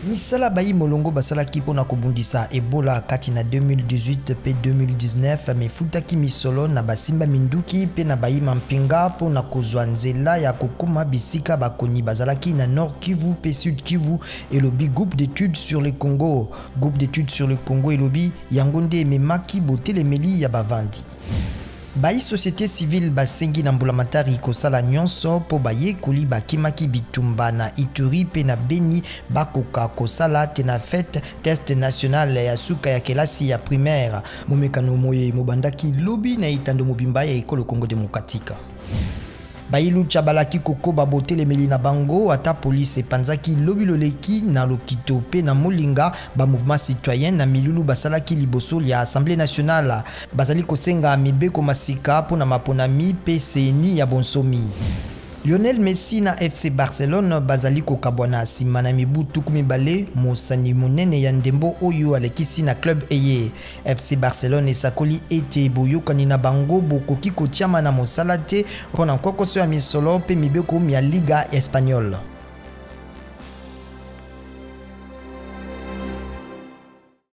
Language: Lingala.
Misala bayi molongo basalaki mpo na kobundisa Ebola kati na 2018 mpe 2019 mifutaki misolo na basimba minduki mpe na bayi mampinga mpo na kozwa nzela ya kokoma bisika bakoni bazalaki na Nord Kivu mpe Sud Kivu, elobi Groupe d'études sur le Congo. Groupe d'études sur le Congo elobi yango nde ememaki botelemeli ya bavandi. Bayi société civile basengi na mbulamatari kosala nyonso mpo bayekoli bakimaki bitumba na Ituri mpe na Beni bakoka kosala te na fete test national ya suka ya kelasi ya primaire. Momekano moye mobandaki lobi na etando mobimba ya ekolo Congo démocratique. Bayilucha balaki kokoba botelemeli na bango ata police epanzaki lobi loleki na lokito mpe na molinga ba mouvement citoyen na milulu basalaki liboso lya Assemblée nationale. Bazali kosenga mibeko masika mpo na maponami mpe CENI ya bonsomi. Lionel Messi na FC Barcelone bazali kokabwana nsima na mibu 20 mosani monene ya ndembo oyo alekisi na club eye. FC Barcelone esakoli ete boyokani na bango bokoki kotiama na mosala te mpo na nkwakoso ya misolo mpe mibeko mya Liga Espagnole.